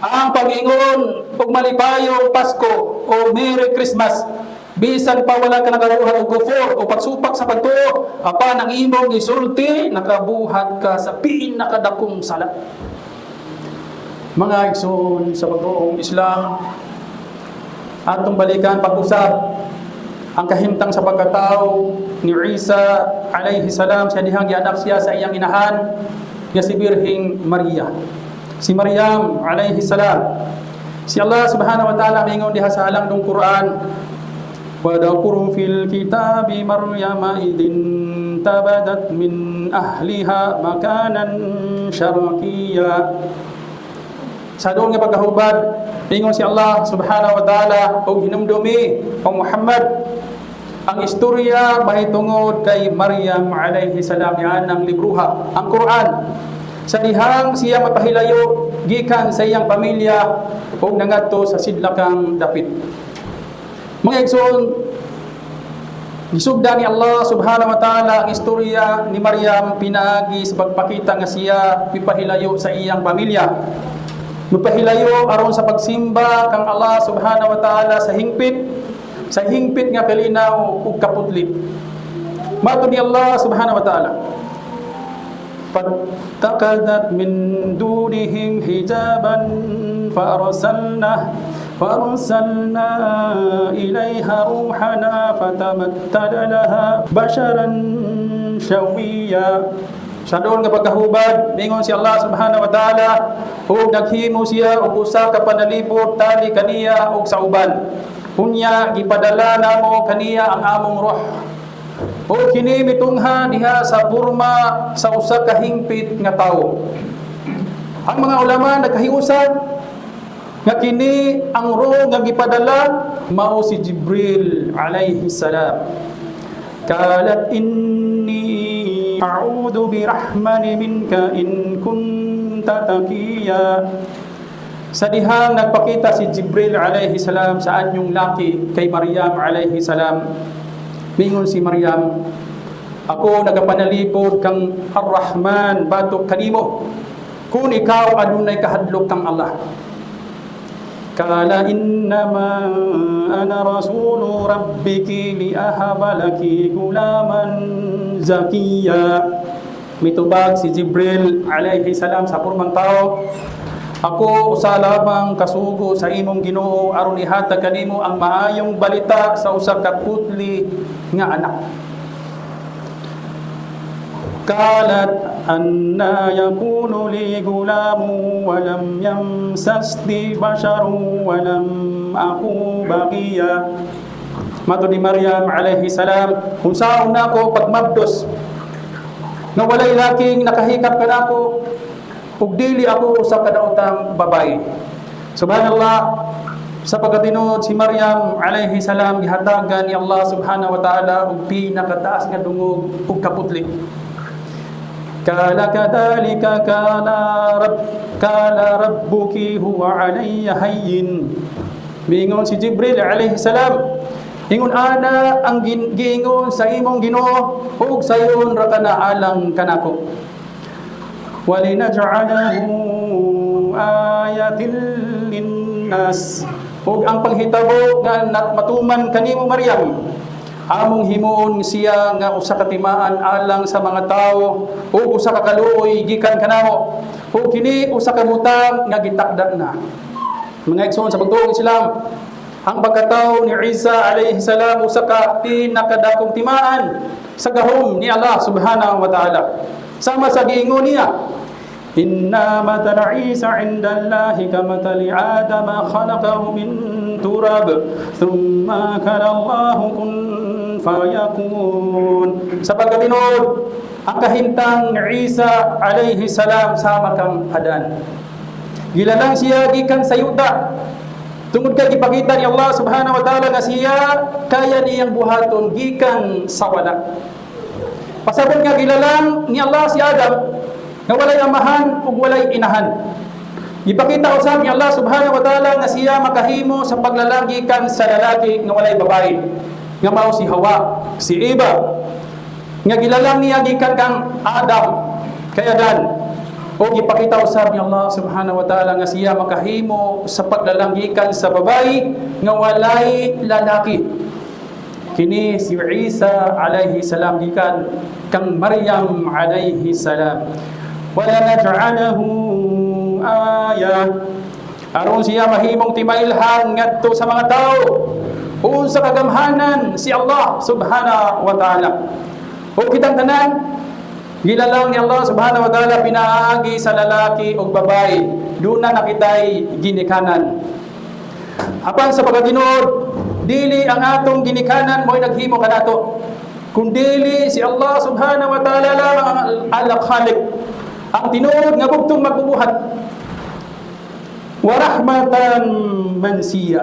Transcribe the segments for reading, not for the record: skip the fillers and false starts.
Ang pag-ingon og malipayong Pasko o Merry Christmas, bisan pa wala ka nakabuhat og kufur o pagsupak sa pagtuo, apan ang imong gisulti, nakabuhat ka sa pinakadakong sala. Mga igsoon sa pagtuong Islam, atong balikan pag-usab ang kahimtang sa pagkatao ni Isa alayhi salam sa dihang gianak siya sa iyang inahan nga si Birhing Maria. Si Maryam alayhi salam. Si Allah subhanahu wa ta'ala mingon diha sa halangdong Quran, "واذكر في الكتاب مريم إذ انتبذت من أهلها مكانا شرقيا." Sa doon nga pagkahubad, ingon si Allah subhanahu wa ta'ala, "Og hinumdumi, o Muhammad, ang istorya mahitungod kay Maryam alayhi salam yan ang libruha, ang Quran. Sa dihang siya mapahilayo gikan sa iyang pamilya ug nangadto sa sidlakang dapit." Mga igsoon, gisugda ni Allah subhanahu wa ta'ala ang istorya ni Maryam pinaagi sa pagpakita nga siya mipahilayo sa iyang pamilya. Mipahilayo aron sa pagsimba kang Allah subhanahu wa ta'ala sa hingpit nga kalinaw ug kaputli. Mato ni Allah subhanahu wa ta'ala, فاتخذت من دونهم حجابا فأرسلنا إليها روحنا فتمثل لها بشرا سويا. Sa doon nga pagkahubad, mingon si Allah subhanahu wa ta'ala, ug naghimo siya og usa ka panalipod tali kaniya og sa uban. Unya gipadala namo kaniya ang among roh. O kini mitungha diha sa porma sa usa ka hingpit nga tawo. Ang mga ulama nagkahiusa nga kini ang roh nga gipadala mao si Jibril alayhi salam. قالت إني أعوذ بالرحمن منك إن كنت تقيا. Sa dihang nagpakita si Jibril alayhi salam sa anyong laki kay Maryam alayhi salam. Mingon si Maryam, "Ako nagapanalipod kang Ar-Rahman batok kanimo kung ikaw adunay kahadlok kang Allah." قال إنما أنا رسول ربك لأهب لك غلاما زكيا. Mitubag si Jibril alayhi salam sa pormang tao, "Ako usa lamang kasugo sa imong Ginoo aron ihatag kanimo ang maayong balita sa usa ka putli nga anak." قالت أنى يكون لي غلام ولم يمسسني بشر ولم أك بغيا. Mato ni Maryam alayhi salam, "Unsaon nako pagmabdos nga walay laking nakahikap kanako ug dili ako usa ka daotang babae?" Subhanallah, sa pagkatinuod si Maryam alayhi salam gihatagan ni Allah subhanahu wa ta'ala og pinakataas nga dungog ug kaputli. قال كذلك قال ربك هو علي هين. Mingon si Jibril alayhi salam, "Ingon ana ang giingon sa imong Ginoo ug sayon ra kana alang kanako." ولنجعله آية للناس. Ug ang panghitabo nga matuman kanimo, Maryam, among himuon siya nga usa ka timaan alang sa mga tawo ug usa ka kaluoy gikan kanamo. Ug kini usa ka butang nga gitakda na. Mga igsoon sa pagtuong Islam, ang pagkatao ni Isa alayhi salam usa ka pinakadakong timaan sa gahom ni Allah subhanahu wa ta'ala. Sama sa giingon niya, "إن مثل عيسى عند الله كمثل آدم خلقه من تراب ثم قال له كن فيكون." Sa pagkatinuod, ang kahimtang ni Isa alayhi salam sama kang Adan. Gilalang siya gikan sa yuta. Tungod kay gipakita ni Allah subhanahu wa ta'ala nga siya kaya niyang buhaton gikan sa wala. Pasabot nga gilalang ni Allah si Adam nga walay amahan ug walay inahan. Gipakita usab ni Allah subhanahu wa ta'ala nga siya makahimo sa paglalang gikan sa lalaki nga walay babae nga mao si Hawa, si Eva, nga gilalang niya gikan kang Adam, kay Adan. O gipakita usab ni Allah subhanahu wa ta'ala nga siya makahimo sa paglalanggikan sa babae nga walay lalaki. Kini si Isa alayhi salam gikan kang Maryam alayhi salam. Wala naj'alahu aya, aron siya mahimong timailhan ngadto sa mga tao unsa kagamhanan si Allah subhanahu wa ta'ala. O kitang tanan gilalang ni Allah subhanahu wa ta'ala pinaagi sa lalaki o babae, duna na kitay ginikanan. Apan sa pagkatinuod, dili ang atong ginikanan mo'y naghimo kanato, kundili si Allah subhanahu wa ta'ala lamang ang al-Khaliq, ang tinuod nga bugtong magbubuhat. Wa rahmatan mansiya,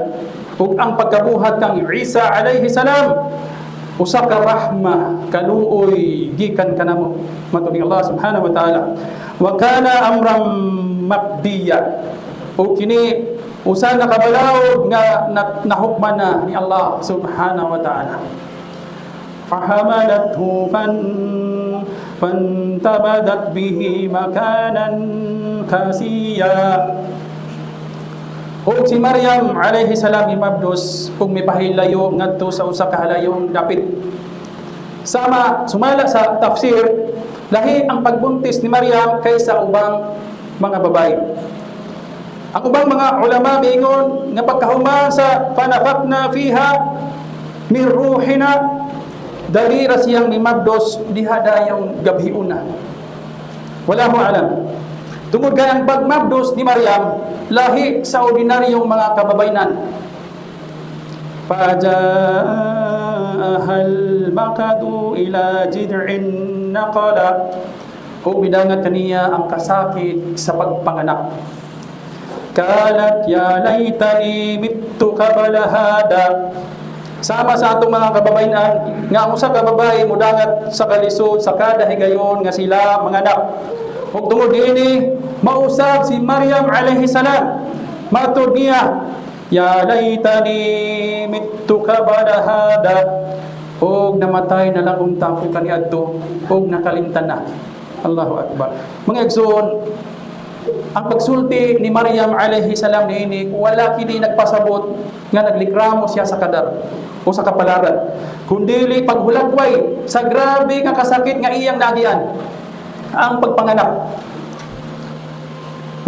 ug ang pagkabuhat kang Isa alayhi salam usa ka rahma, kaluoy gikan kanamo, matud ni Allah subhanahu wa ta'ala. Wa kana amran maqdiya, ug kini usa na kabalaod nga nahukman na ni Allah subhanahu wa ta'ala. فحملته فانتبذت به مكانا قصيا. Ug si Maryam alayhi salam imabdos ug mipahilayo ngadto sa usa ka halayong dapit. Sama sumala sa tafsir, lahi ang pagbuntis ni Maryam kaysa ubang mga babae. Ang ubang mga ulama miingon nga pagkahuman sa فنفخنا فيها من روحنا, dali ra siyang mimabdos diha dayong gabhiuna. Wallahu alam. Tungod kay ang pagmabdos ni Maryam lahi sa ordinaryong mga kababaynan. فأجاءها المخاض إلى جذع النخلة. O bidangat kaniya ang kasakit sa pagpanganak. قالت يا ليتني مت قبل هذا. Sama sa atong mga kababayenan nga ang usa ka babae mudangat sa kalisod sa kada higayon nga sila manganak. Ug tungod niini mausab si Maryam alayhi salam. Matud niya, "يا ليتني مت قبل هذا." Og namatay na lang unta ko kaniadto og nakalimtan na. Allahu akbar. Mga igsoon, ang pagsulti ni Maryam alayhi salam niini wala kini nagpasabot nga naglikramo siya sa kadar o sa kapalaran, kundili paghulakway sa grabe nga kasakit nga iyang nagian, ang pagpanganak.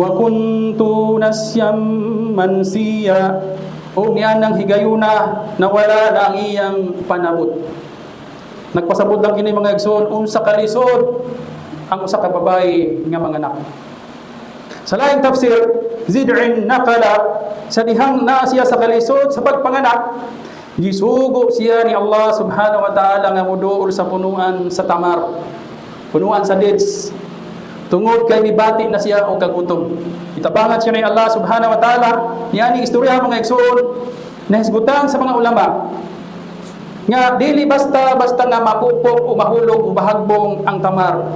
وكنت نسيا منسيا. O nianang higayuna nawala na ang iyang panabot. Nagpasabot lang kini, mga igsoon, unsa kalisod ang usa ka babae nga manganak. Sa laing tafsir, جذع النخلة, sa dihang naa siya sa kalisod sa pagpanganak, gisugo siya ni Allah subhanahu wa ta'ala nga muduol sa punuan sa tamar, punuan sa dates. Tungod kay mibati na siya og kagutom. Itabangan siya ni Allah subhanahu wa ta'ala. Niani istorya, mga igsoon, nahisgutan sa mga ulama nga dili basta basta nga mapupok o mahulog o mahagbong ang tamar.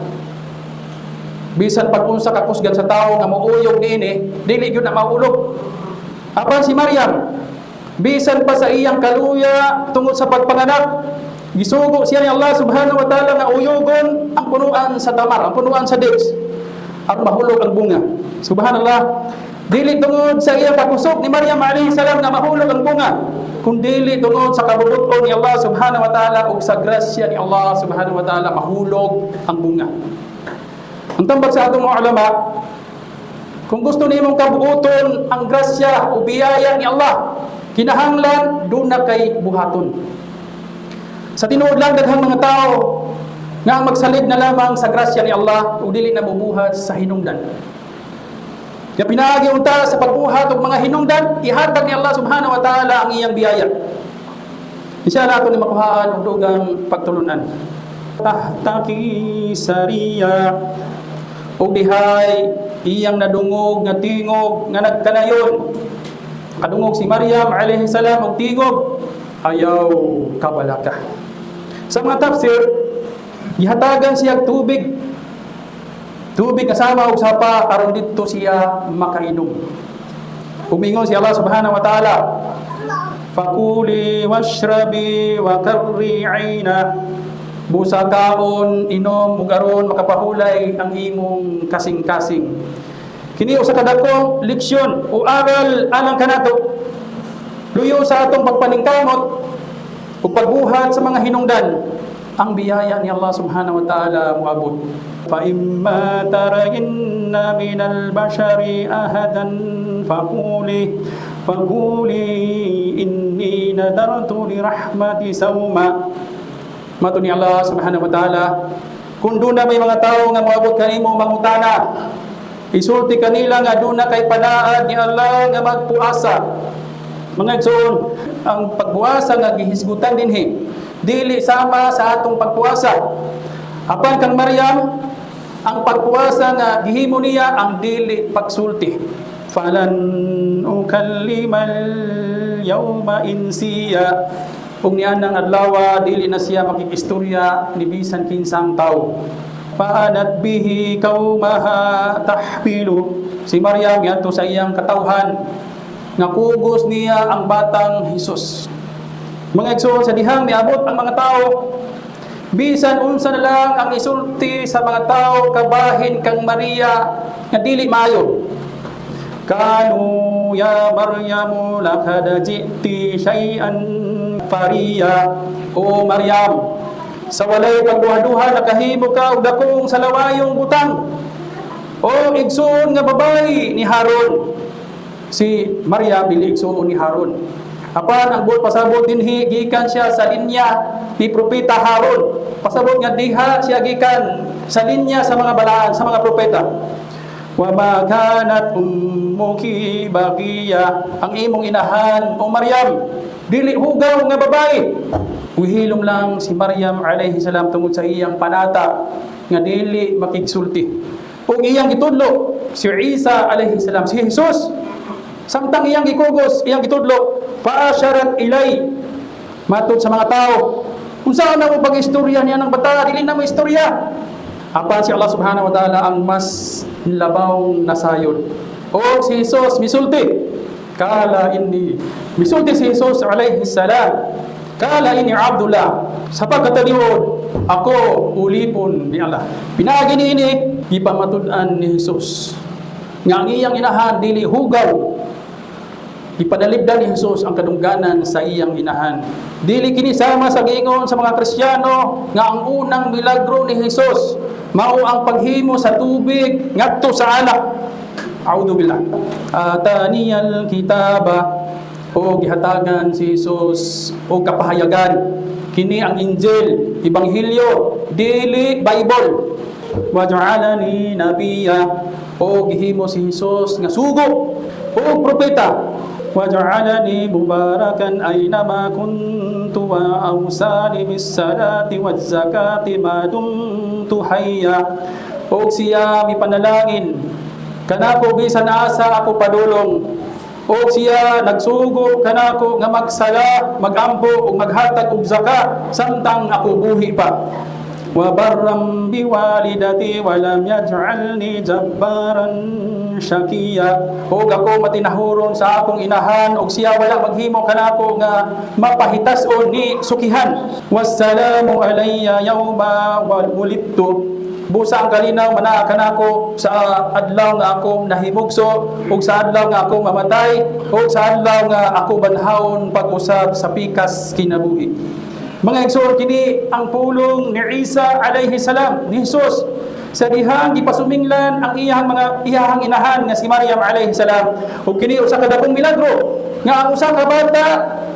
Bisan pag unsa ka kusgan sa tawo nga mouyog niini, dili gyud na mahulog. Apan si Maryam, bisan pa sa iyang kaluya tungod sa pagpanganak, gisugo siya ni Allah subhanahu wa ta'ala nga uyogon ang punuan sa tamar, ang punuan sa dates, aron mahulog ang bunga. Subhanallah, dili tungod sa iyang kakusog ni Maryam alayhi salam nga mahulog ang bunga, kundili tungod sa kabubut-on ni Allah subhanahu wa ta'ala ug sa grasya ni Allah subhanahu wa ta'ala mahulog ang bunga. Ang tambag sa atong mga ulama, kung gusto nimong kabuoton ang grasya o biyaya ni Allah, kinahanglan duna kay buhaton. Sa tinuod lang, daghang mga tao nga ang magsalid na lamang sa grasya ni Allah ug dili na mubuhat sa hinungdan. Kaya pinaagi unta sa pagbuhat og mga hinungdan, ihatag ni Allah subhanahu wa ta'ala ang iyang biyaya. Insya Allah ato ni makuhaan og dugang pagtulunan. تحتك سريا. Og dihay iyang nadungog nga tingog nga nagkanayon. Kadungog si Maryam alayhi salam og tingog, "Ayaw kabalaka." Sa mga tafsir, gihatagan siya og tubig. Tubig kasama og sapa aron didto siya makainom. Umingon si Allah subhanahu wa ta'ala, "فكلي واشربي وقري عينا." Busa kaon, inom, ug aron makapahulay ang imong kasing-kasing. Kini usa ka dakong leksyon o aral alang kanato. Luyo sa atong pagpaningkamot ug pagbuhat sa mga hinungdan, ang biyaya ni Allah subhanahu wa ta'ala moabot. Fa imma tarayinna minal bashari ahadan faquli inni nadartu lirrahmani sawma. Mato ni Allah subhanahu wa ta'ala, kung duna may mga tao nga moabot kanimo mangutana, isulti kanila nga duna kay panaad ni Allah nga magpuasa. Mga igsoon, ang pagpuasa nga gihisgutan dinhi dili sama sa atong pagpuasa. Apan kang Maryam, ang pagpuasa nga gihimo niya ang dili pagsulti. Falan ukallimal yawma insiya. Ug nianang adlaw, dili na siya makikistorya ni bisan kinsang tawo. Fa'atat bihi qaumaha tahmiluhu. Si Maryam ngadto sa iyang katawhan nga kugos niya ang batang Hesus. Mga igsoon, sa dihang miabot ang mga tao, bisan unsa na lang ang isulti sa mga tao kabahin kang Maria nga dili maayo. Qalu ya Maryamu laqad ji'ti syai'an fariyya. O Maryam, sa walay pagduha-duha nakahimo ka og dakong salawayong butang. O igsoon nga babayi ni Harun. Si Maryam dili igsoon ni Harun. Apan ang buot pasabot dinhi, gikan siya sa linya ni propeta Harun. Pasabot nga diha siya gikan sa linya sa mga balaan, sa mga propeta. Wa ma kanat ummuki baghiyya. Ang imong inahan, o Maryam, dili hugaw nga babae. Uhilom lang si Maryam alayhi salam tungod sa iyang panata nga dili makigsulti. Ug iyang gitudlo si Isa alayhi salam, si Jesus. Samtang iyang gikugos, iyang gitudlo, fa asyarat ilayhi. Matod sa mga tao, unsa na mo pag-istorya niya ng bata, dili na mo istorya. Apan si Allah subhanahu wa ta'ala ang mas labaw nasayod. O si Jesus misulti. Qala inni, misulti si Jesus alayhi salam. Qala inni Abdullah. Sa pagkataliwod, ako ulipon ni Allah. Pinaagi niini, gipamatud-an ni Jesus nga ang iyang inahan dili hugaw. Ipadalibdan ni Jesus ang kadungganan sa iyang inahan. Dili kini sama sa giingon sa mga Kristiyano nga ang unang milagro ni Jesus mao ang paghimo sa tubig ngadto sa alak. A'udhu billah. Ataniyal kitaba, o gihatagan si Jesus og kapahayagan. Kini ang Injil, Ebanghelyo, dili Bible. Wa ja'alani nabiyya, o gihimo si Jesus nga sugo o propeta. وجعلني مباركا أينما كنت وأوصاني بالصلاة والزكاة ما دمت حيا. Og siya mipanalangin kanako bisan asa ako padulong, og siya nagsugo kanako nga magsala, magampo ug maghatag og zakat samtang ako buhi pa. Wa barram biwalidati wa lam yaj'alni jabbaran syakiyya. Og ako matinahuron sa akong inahan, og siya wala maghimo kanako nga mapahitas-on ni sukihan. Wassalamu alayya yawma wulidtu. Busa ang kalinaw manaa kanako sa adlaw nga ako nahimugso, ug sa adlaw nga ako mamatay, ug sa adlaw nga ako banhawon pag-usab sa pikas kinabuhi. Mga igsoon, kini ang pulong ni Isa alayhi salam, ni Jesus. Sa dihang gipasuminglan ang iyang mga iyahang inahan nga si Maryam alayhi salam. Ug kini usa ka dakong milagro nga ang usa ka bata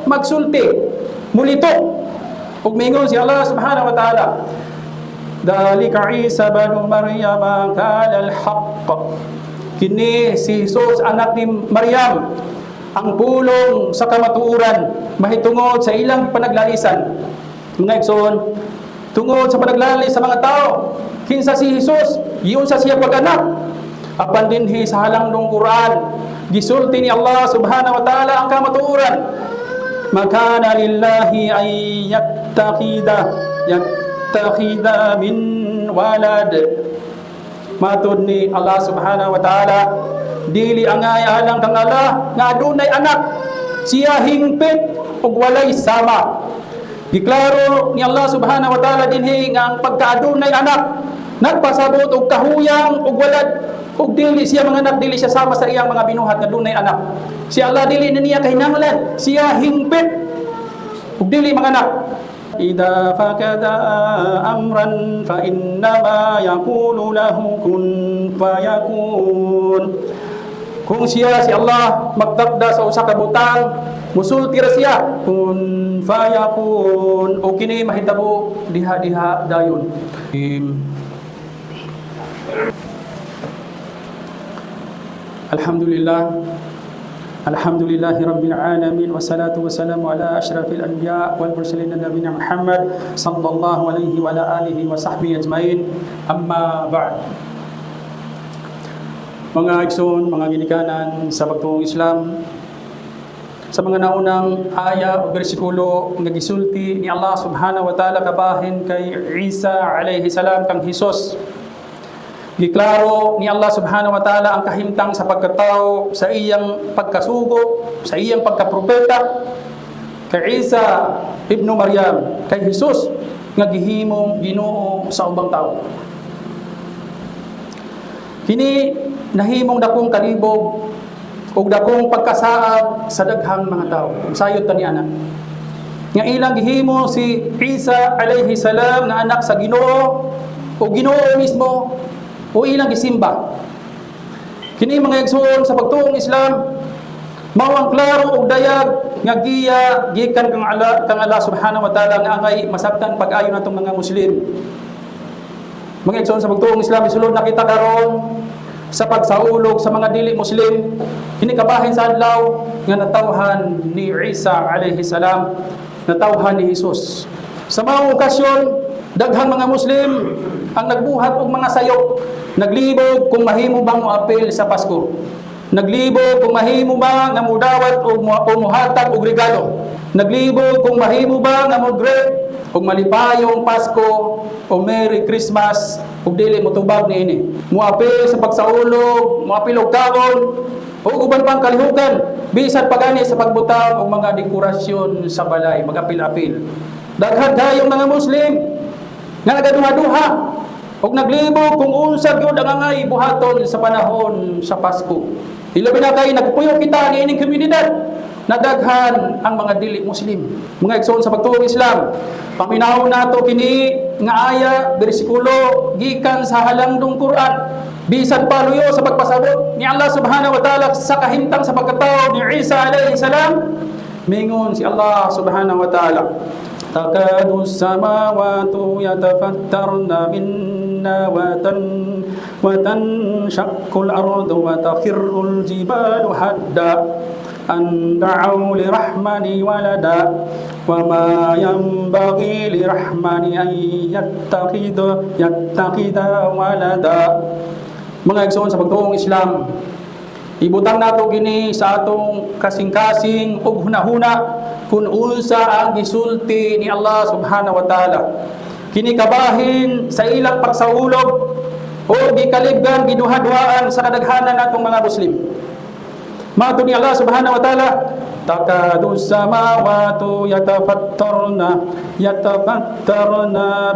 magsulti, mulito. Ug mingon si Allah subhanahu wa ta'ala, Dalika Isa banu Maryam qala al-haqq. Kini si Jesus, anak ni Maryam, ang pulong sa kamatuoran mahitungod sa ilang panaglalisan. Mga igsoon, tungod sa panaglalis sa mga tao, kinsa si Jesus, giunsa siya pag-anak. Apan dinhi sa halangdong Quran, gisulti ni Allah subhanahu wa ta'ala ang kamatuoran. Ma kana lillahi ay yattakhida min walad. Matod ni Allah subhanahu wa ta'ala, dili angay alang kang Allah nga adunay anak. Siya hingpit ug walay sama. Giklaro ni Allah subhanahu wa ta'ala dinhi nga ang pagkaadunay anak nagpasabot og kahuyang og walad og dili siya mga anak, dili siya sama sa iyang mga binuhat nga dunay anak. Si Allah dili na niya kahinanglan, siya hingpit ug dili mga anak. إذا فقد أمرا فإنما يقول له كن فيكون. Kung siya, si Allah, magtakda sa usa ka butang, musulti ra siya, kun fayakun, o kini mahitabo diha-diha dayon. Alhamdulillah. Alhamdulillahi Rabbil Alamin. Wassalatu wassalamu ala ashrafil anbiya wal mursalin nabiyina Muhammad sallallahu alaihi wa ala alihi wa sahbihi ajmain. Amma ba'd. Mga igsoon, mga ginikanan sa pagtuong Islam, sa mga naunang aya o bersikulo nga gisulti ni Allah subhanahu wa ta'ala kabahin kay Isa alayhi salam, kang Hesus, giklaro ni Allah subhanahu wa ta'ala ang kahimtang sa pagkatao, sa iyang pagkasugo, sa iyang pagkapropeta kay Isa ibnu Maryam, kay Hesus nga gihimong Ginoo sa ubang tao. Kini nahimong dakong kalibog ug dakong pagkasaab sa daghang mga tao. Sayod ta ni ana nga ilang gihimo si Isa alayhi salam nga anak sa Ginoo o Ginoo mismo o ilang gisimba. Kini, mga igsoon sa pagtuong Islam, mao ang klaro ug dayag nga giya gikan kang Allah subhanahu wa ta'ala nga angay masabtan pag-ayo natong mga Muslim. Mga igsoon sa pagtuong Islam, isulod na kita karon sa pagsaulog sa mga dili Muslim. Kini kabahin sa adlaw nga natawhan ni Isa alayhi salam, natawhan ni Jesus. Sa mga okasyon, daghang mga Muslim ang nagbuhat og mga sayop, naglibog kung mahimo bang moapil sa Pasko, naglibog kung mahimo ba nga mudawat o muhatag og regalo, naglibog kung mahimo ba nga mo-greet og malipayong Pasko o Merry Christmas ug dili motubag niini. Moapil sa pagsaulog, moapil og kaon o uban pang kalihukan, bisan pagani sa pagbutang og mga dekorasyon sa balay, magapil-apil. Daghan kayong mga Muslim nga nagaduha-duha ug naglibog kung unsa gyud ang angay buhaton sa panahon sa Pasko. Ilabi na kay nagpuyo kita niining komunidad na daghan ang mga dili Muslim. Mga igsoon sa pagtuong Islam, paminaw nato kini nga aya, bersikulo gikan sa halangdong Quran. Bisan pa luyo sa pagpasabot ni Allah subhanahu wa ta'ala sa kahimtang sa pagkatao ni Isa alayhi salam, mingon si Allah subhanahu wa ta'ala, تكاد السماوات يتفطرن منا وتنشق الأرض وتخر الجبال هدا أن دعوا للرحمن ولدا وما ينبغي للرحمن أن يتخذ ولدا. Mga igsoon sa pagtuong Islam, ibutang nato kini sa atong kasing-kasing ug hunahuna kung unsa ang gisulti ni Allah subhanahu wa ta'ala. Kini kabahin sa ilang pagsaulog o gikalibgan, giduha-duhaan sa kadaghanan natong mga Muslim. Mato ni Allah subhanahu wa ta'ala, تكاد السماوات يتفطرن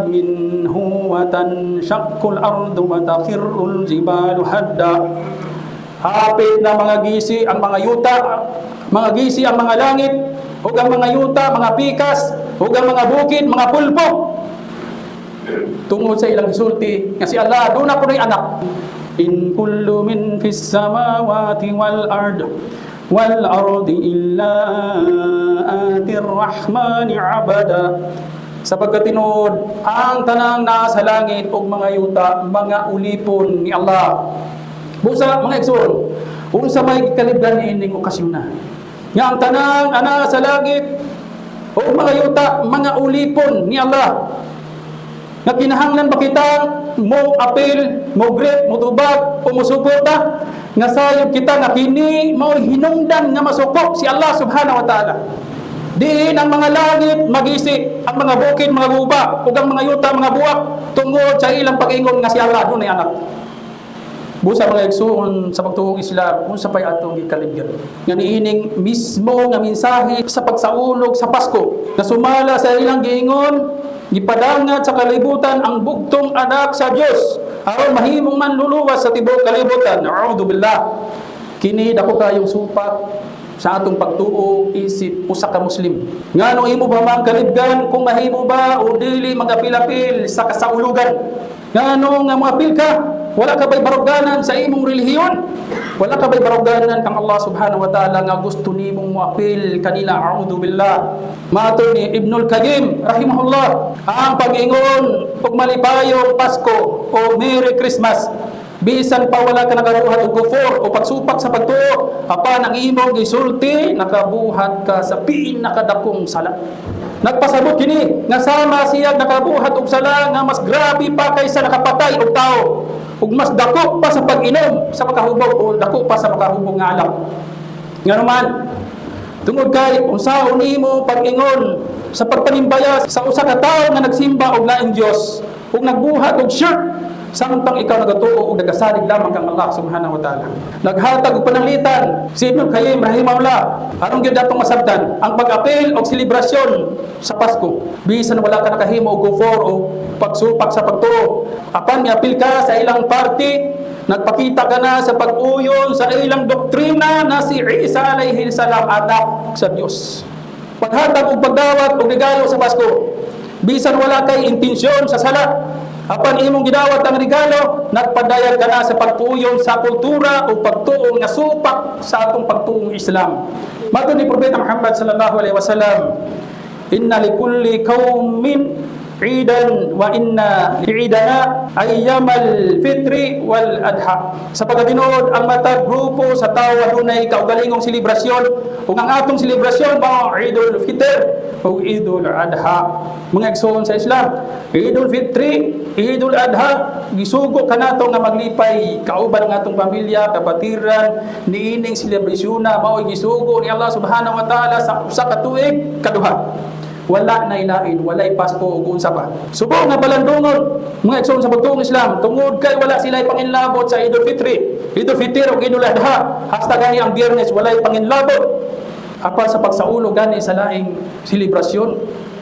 منه وتنشق الأرض وتخر الجبال هدا. Hapit na mga gisi ang mga yuta, mga gisi ang mga langit, ug ang mga yuta, mga pikas, ug ang mga bukid, mga pulpok. Tungod sa ilang gisulti nga si Allah duna kunoy anak. إن كل من في السماوات والأرض إلا آتي الرحمن عبدا. Sapagkat tinuod ang tanang naa sa langit ug mga yuta mga ulipon ni Allah. Busa, mga igsoon, unsa may gikalibgan niining okasyon na nga ang tanang ana sa langit o mga yuta mga ulipon ni Allah, nga kinahanglan ba kitang mo apil, mo greet, mo tubag o mo suporta, nga sayop kita nga kini mao hinungdan nga masuko si Allah subhanahu wa ta'ala, diin ang mga langit magisi, ang mga bukid mga guba, ug ang mga yuta mga buwak tungod sa ilang pag-ingon nga si Allah dunay anak? Busa, mga igsuon sa pagtuong Islam, unsa pay atong gikalibgan? Nga niining mismo nga mensahe sa pagsaulog sa Pasko, na sumala sa ilang giingon, gipadangat sa kalibutan ang bugtong anak sa Dios aron mahimong manluluwas sa tibuok kalibutan. A'udzu billah. Kini dako kayong supak sa atong pagtuo isip usa ka Muslim. Ngano imo ba mang kalibgan kung mahimo ba o dili magapil-apil sa kasaulugan? Ngano nga moapil ka? Wala ka ba'y baruganan sa imong relihiyon? Wala ka ba'y baruganan kang Allah subhanahu wa ta'ala nga gusto nimong moapil kanila? A'udzu billah. Mato ni Ibnul Qayyim rahimahullah, ang pag-ingon og malipayong Pasko o Merry Christmas, bisan pa wala ka nakabuhat og kufur o pagsupak sa pagtuo, apan ang imong gisulti, nakabuhat ka sa pinakadakong sala. Nagpasabot kini nga sama siya nakabuhat og sala nga mas grabe pa kaysa nakapatay og tao ug mas dako pa sa pag-inom sa makahubog o dako pa sa makahubog nga alak. Ngano man, tungod kay unsaon nimo pag-ingon sa pagpanimbaya sa usa ka tawo nga nagsimba og laing Dios ug nagbuhat og shirk, samtang ikaw nagatuo og nagasalig lamang kang Allah subhanahu wa ta'ala? Naghatag og pananglitan si Ibn Qayyim rahimahullah aron gyud atong masabtan ang pag-apil og selebrasyon sa Pasko. Bisan wala ka nakahimo og kufur o pagsupak sa pagtuo, apan miapil ka sa ilang party, nagpakita ka na sa pag-uyon sa ilang doktrina na si Isa alayhi salam anak sa Dios. Paghatag og pagdawat og regalo sa Pasko, bisan wala kay intensyon sa sala, apan imong gidawat ang regalo, nagpadayag ka na sa pagtuyon sa kultura o pagtuo nga supak sa atong pagtuong Islam. Mato ni Propeta Muhammad sallallahu alaihi wasallam, "Inna likulli qaumin idan wa inna liidana ayyamal fitri wal adha." Sa pagkatinuod, ang matag grupo sa tawo adunay kaugalingong selebrasyon, ug ang atong selebrasyon mao Idul Fitr ug Idul Adha. Mga igsoon sa Islam, Idul Fitri, Idul Adha, gisugo kanato nga maglipay kauban ang atong pamilya, kapatiran, niining selebrasyon na mao'y gisugo ni Allah subhanahu wa ta'ala sa usa ka tuig kaduha. Wala na ilain, walay Pasko ug unsa pa. Subong nga balandungon, mga igsoon sa pagtuong Islam, tungod kay wala sila panginlabot sa Idul Fitri, Idul Fitr ug Idul Adha, hasta gani ang Biyernes walay panginlabot. Apan sa pagsaulog gani sa laing selebrasyon,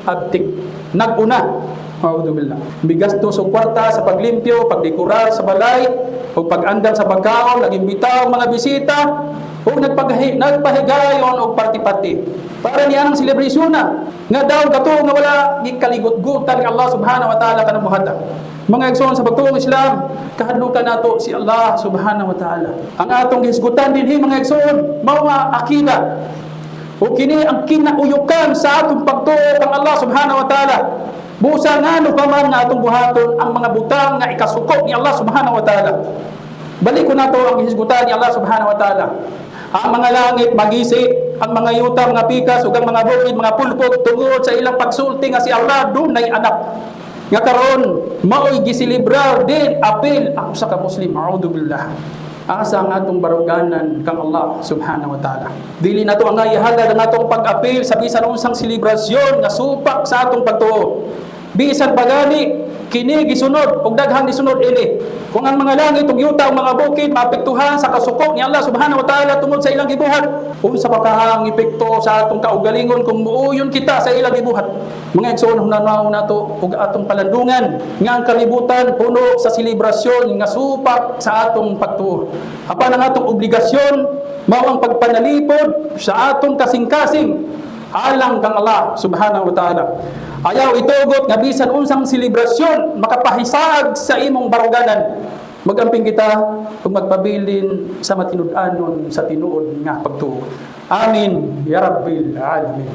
abtik naguna. A'udzu billah. Migastos og kwarta sa paglimpyo, pagdekorar sa balay, ug pag-andam sa pagkaon, nagimbita og mga bisita, ug nagpahigayon og party-party. Para niya ang selebrasyon na nga daw kato nga wala gikaligot-gutan ni Allah subhanahu wa ta'ala kanang buhata. Mga igsoon sa pagtuong Islam, kahadlukan nato si Allah subhanahu wa ta'ala. Ang atong gihisgutan dinhi, mga igsoon, mao nga akida. O kini ang kinauyukan sa atong pagtuo kang Allah subhanahu wa ta'ala. Busa ngano pa man nga atong buhaton ang mga butang nga ikasuko ni Allah subhanahu wa ta'ala. Balik ko nato ang gihisgutan ni Allah subhanahu wa ta'ala. Ang mga langit magisi, ang mga yuta mga pikas, ug ang mga bukid mga pulpot tungod sa ilang pagsulti nga si Allah dunay anak. Nga karon maoy giselebrar din apil ang usa ka Muslim. A'udzu billah. Asa ang atong baruganan kang Allah subhanahu wa ta'ala? Dili nato ang ihalad ang atong pag-apil sa bisan unsang selebrasyon nga supak sa atong pagtuo. Bisan pa gani kini gisunod ug daghang gisunod ini. Kung ang mga langit ug yuta ug mga bukid maapektuhan sa kasuko ni Allah subhanahu wa ta'ala tungod sa ilang gibuhat, unsa pa kahang epekto sa atong kaugalingon kung muuyon kita sa ilang gibuhat? Mga igsoon, hunanaw nato ug atong palandungan nga ang kalibutan puno sa selebrasyon nga supak sa atong pagtuo. Apan ang atong obligasyon mao ang pagpanalipod sa atong kasing-kasing alang kang Allah subhanahu wa ta'ala. Ayaw itugot nga bisan unsang selebrasyon makapahisaag sa imong baruganan. Magamping kita ug magpabilin sa matinud-anon sa tinuod nga pagtuo. Amin ya rabbil alamin.